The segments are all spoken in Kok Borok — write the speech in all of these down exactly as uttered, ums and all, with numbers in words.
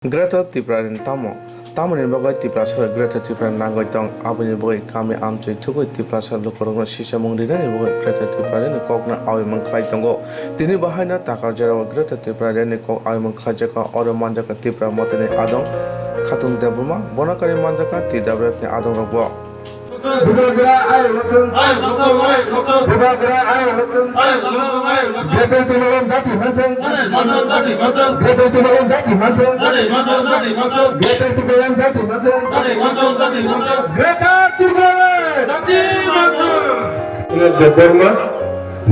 Greater Tipraland tamo? Tamoni bagwi Tiprasarok Greater Tipraland nangwi tong, aboni bagwi kami amchoi thugwi Tiprasa lukurokno sisamung rinani bagwi Greater Tipralandni kokno awi mung khlai tongo. Tini bahaino Takarjala o Greater Tipralandni kok awi mung khlaijak kha, oro manjak kha Tipra Mothani adong Khatung Debbarma, bono karwi manjak kha T W F ni adongrokbo. Bubagra ayuk lathung. Bubagra ayuk lathung. Greater Tipraland dati manthung. Greater Tipraland dati manthung. Greater Tipraland dati manthung. Greater Tipraland. Debbarma,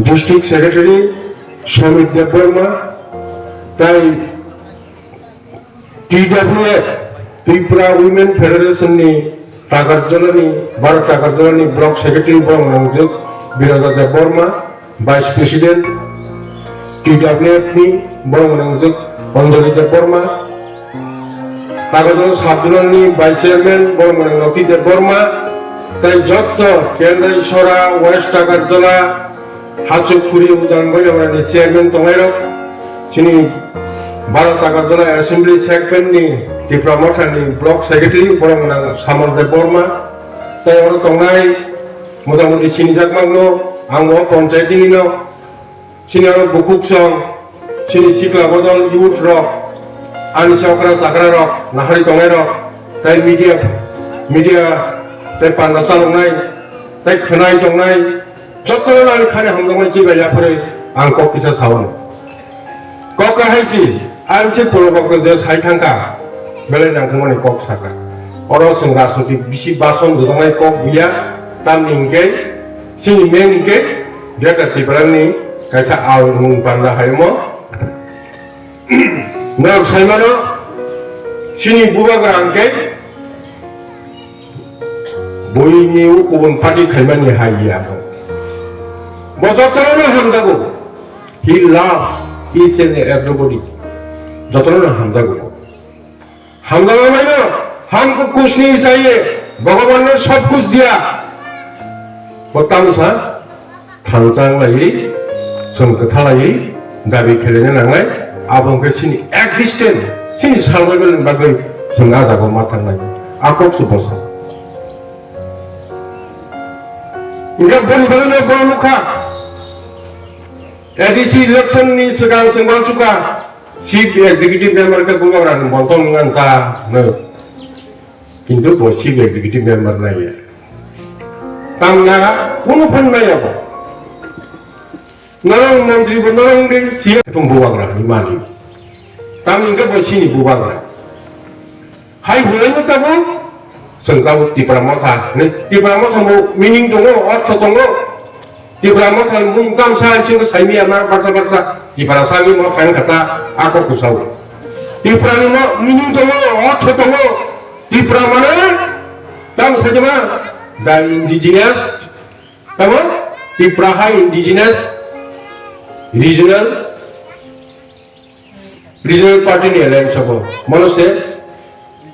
District Secretary Somit Debbarma, tai T W F, Tripura Women Federation ni Takarjalani, Bharat Takarjalani Block Secretary borok nangjak Biroja Debbarma, Vice President T W F ni borok nangjak Anjali Debbarma, Takarjala Sub-Zonal ni Vice Chairman borok nangjak Roti Debbarma, tai jotto Kendai Sora, West Takarjala, Hachuk Khuri Ujan Boyamrani chairman tongnairok, chini Bharat Agartala Assembly segment ni Tipra Motha ni block secretary borok nang Samar Debbarma, tai oro tongnai motamoti sinijak mangno, ang o panchayat ni no, chini oro bukhuk song, chini sikla bodol youth rok, ani chokra chakra rok, nahari tongnai rok, tai media, media, tai panda chaloknai, tai khwnai tongnai, jotono ani khani hamjakmani chibai yaphre ang kok kisa sao. Kok kahai si, ang se purobokto je sai thangkha, belai nangkukmani kok saka. Oro chwng rajnotik bisi bason rwjaknai kok buya, tamni hinkhe, chini main hinkhe, Greater Tipraland ni kaisa awi mung panda hai omo. Norok saimano, chini bubagra hinkhe, buini kubun party khaimani hai ya bo. Bo jotono hamjago. He loves each and everybody. Jotono hamjago. Hamjago maino, हमको कुछ नहीं चाहिए, भगवान ने सब कुछ दिया. Bo tamo sa? Thansa wnglaui, chwng kwthalaiwi dabi khlaina nangnai, abo wngkha chini existence, chini survival ni bagwi chwng ah jagao ma thangnai. A kok se bwsa. Hingkhe boni bagwino bono nukha, A D C election ni swkang chwng uansukha, Chief Executive Member khe bubagrani boltong wngkha hinwi. Kintu bo Chief Executive Member naiya. Tamna kunu phano naiya bo. Norok montri bo norok de C M bubagra ni mali. Tamni hingke bo chini bubagra. Hai hwnwi no tabuk chwng tabuk Tipra Motha. Ni Tipra Motha bo meaning tongo, ortho tongo. Tipra Motha ni mung tamsa chwng saimia ma baksa baksa Tipra sani Motha wngkha ta ako kusao. Tipra ni mo meaning tongo, ortho tongo. Tipra mane tam sajima the indigenous, tamo Tipra hai indigenous regional, regional party ni alliance sabo mono se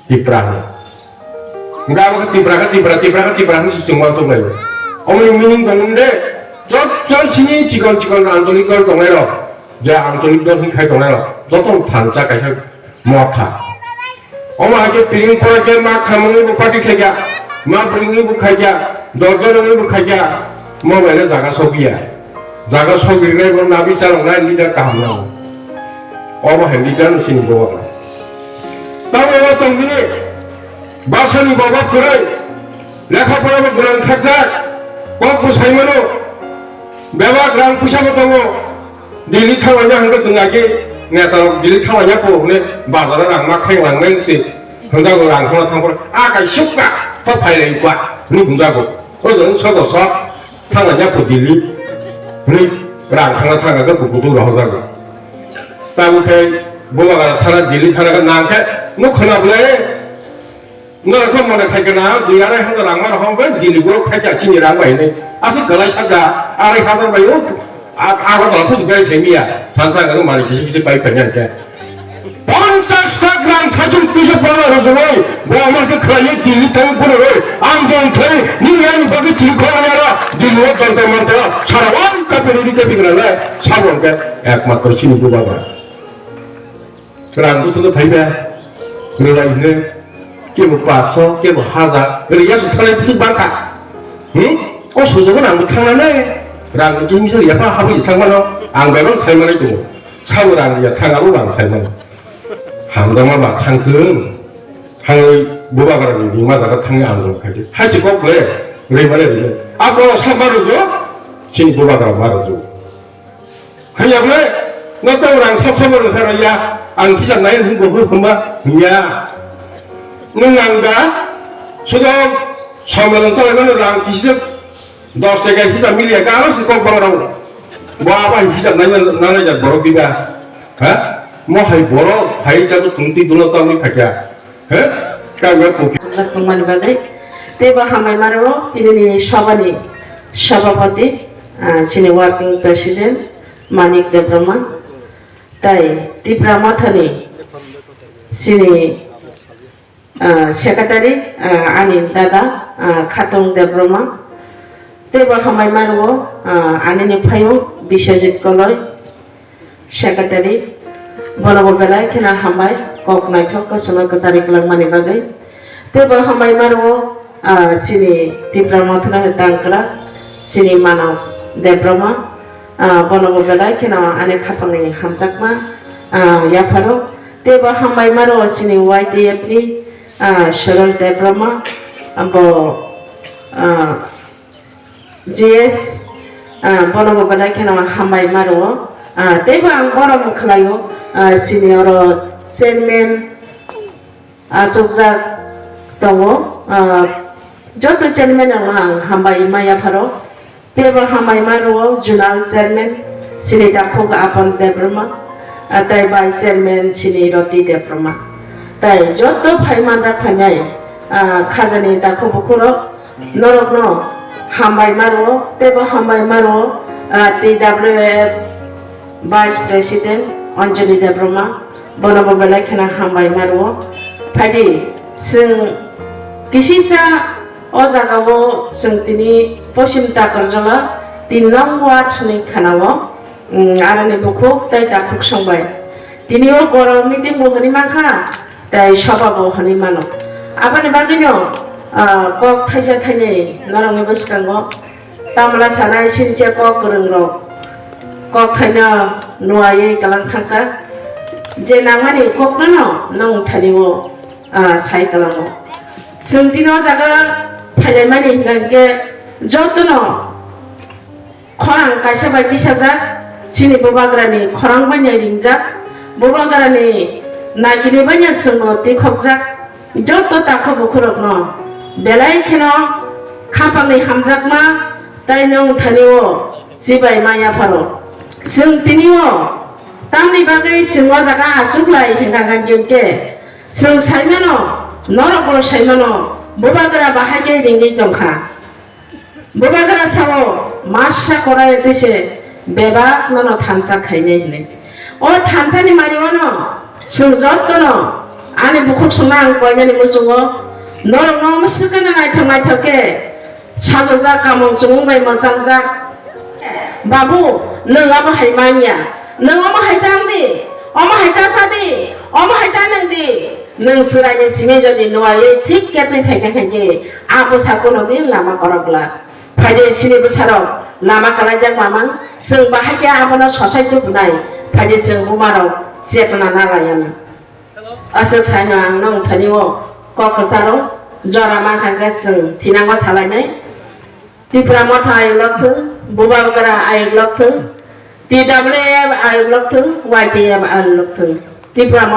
Tipra hai. Nga abo Tipra kha Tipra, Tipra kha Tipra hai se singwa to lai. Omni meaning tong de, chot chot sini chikon chikon antolik dol tongnai rok, je antolik dol hin khai tongnai rok, joto thansa kaisa Motha. Omo hai khe piring pora khe ma khamungni bo party khaikha, ma bwrwini bo khaikha, dorjon wngwi bo khaikha, mo bai le jaga sokya. Jaga sokrinai bo nabi chaloknai leader kaham nango. Omo hai leader no sini bo. Tamo o tong bini basani bobo kwrwi, lekha pora bo gwnang thakjak, kok bo sai mano, bebak rang puisa bo tongo. Delhi thanglaina hwnkhe chwng age neta rok Delhi thanglaina po hwnwi bazar o rang ma khaing langnai se hwnjago rang thangna thangphuru a kaisuk ka pa phailai ba hwnwi hwnjago o jong sok sok thanglaina po Delhi hwnwi rang thangna thangkha khe kukutung rohorjago tabuk khe bubagra thana Delhi thana khe nang khe nuk khwna bwlai. Norok khe mone khai kana dui arai hajar rang ma rohor bai Delhi borok khai cha chini rang bai hinwi. Aswk kwlai sak da arai hajar bai o a-, Agartala phusu bai khai miya. Santa ga mani kisi kisi bai panya khe. Ponchash lakh rang thajung puisa pora rojowai bo ama khe khlai Delhi thang pura roi. Ang dong khai ni rang bagwi chiri khona yara Delhi o Jantar Mantar sara wan kapini ri kapini rale sabon khe ekmatro chini bubagra. Rang bwswk no phaiba. Rwlai hino, kebo paso, kebo hajar, rwya su thanai bisi bangkha. Hmm? O sujogo nang bo thangnani, rang ni kisa yapha habwi thangmano, ang bai bang sai manai tongo. Sabo rang ya thang abo bang sai mano. Hamjakma ba thang tong. Thangwi bubagra ni bima jaga thangwi ang jong khaidi. Hai se kok le, rwi male rwi. Abo sa ma rwjo, sini bubagra ma rwjo. Hanya ble, no tong rang sab sabo rwkha rwya, ang kisa nai hwn bo hwn hwnba, hwnya. Nwng ang da, sudo, somelan chalai mano rang kisa, dos taka hisa miliya, ka aro si kok bang rang. Bo abo hai hisa nai nai jak borok diba, ha? Mo hai borok, hai jabo tungti duno tangwi phakya, ha? Kangma kuki. Hamjak tongmani bagwi. Tei bo hambai maro, tinini sobani sobhapati, ah, chini working president, Manik Debbarma, tai Tipra Mothani chini, ah, secretary, ah, ani dada, ah, Khatung Debbarma, tei bo hambai mano, ah, anini phayung Biswajit Koloi, secretary, bono bo belai kheno hambai, kok naithok kosono kwchari kwlangmani bagwi. Tei bo hambai mano, ah, chini Tipra Mothani tangkra, chini Manav Debbarma, ah, bono bo belai kheno ani khapangni hamjakma, ah, yapharo. Tei bo hambai mano chini Y T F ni, ah, Suraj Debbarma, ah, bo, ah, G S, ah, bono bo belai kheno hambai maro. Ah, tei bo ang borom khlaio, ah, chini oro chairman, achukjak tongo, ah, joto chairman rokno ang hambai ma yapharo. Tei bo hambai ma rwo zonal chairman chini takhuk Apan Debbarma, ah, tei vice chairman chini Roti Debbarma. Tei joto phai manjak phainai, ah, khajani takhuk bukhuk rok norokno hambai ma rwo, tei bo hambai ma rwo, ah, T W F vice president Anjali Debbarma. Bono bo belai kheno hambai ma rwo. Phaidi, chwng kisisa o jagao chwng tini Poschim Takarjala tin nong ward ni khanao, mm, aroni bukhuk tei takhuk songbai. Tini o borok meeting bo hwnwi mankha, tei soba bo hwnwi mano. Aboni bagwino, ah, kok thaisa thainwi norokni bwskango Tamla sanai sinse kok kwrwng rok kok thaino nuaiwi kalang thangkha. Je nangmani kokno no nwng thani o, ah, sai kalango. Chwng tino jaga phailaimani hwnkha hwnkhe jotono khorang kaisa bai tisajak, chini bubagrani khorang bai nai ringjak, bubagrani naikinwi bai no chwngno tikhokjak. Joto takhuk bukhurokno belai kheno khapangni hamjakma tei nwng thani o chibai ma yapharo. Chwng tini o tamni bagwi chwng o jaga achuk lai hwnka hwnkhe chwng sai mano, norokbo sai mano, bubagra bahai khe ringwi tongkha. Bubagra sao, masa korai tei se bebak nono thansa khainai hinwi. O thansani mari ono chwng jotono ani bukhuk songno ang koinani muchungo, norokno omo swkangno naithok naithok khe sajokjak, kamung chumung bai mwchangjak. Babu, nwng omo hai manya, nwng omo hai tang di, omo hai ta sa di, omo hai ta nwng di. Nwng chwraini simi jodi nuaiwi thik khe twi phaikha khe, a bwsa kuno din lama kwrwk glak. Phaidi chini bwsarok lama kwlaijak mamang, chwng bahai khe abono sochai tubunai, phaidi chwng bumarok chetona na laiya na. Aswk saino ang nwng thani o kok kwcharo jora mankha khe chwng thinango salainai. Tipra Motha ayuk lok thung, Bubagra ayuk lok thung, T W F ayuk lok thung, Y T F ayuk lok thung. Tipra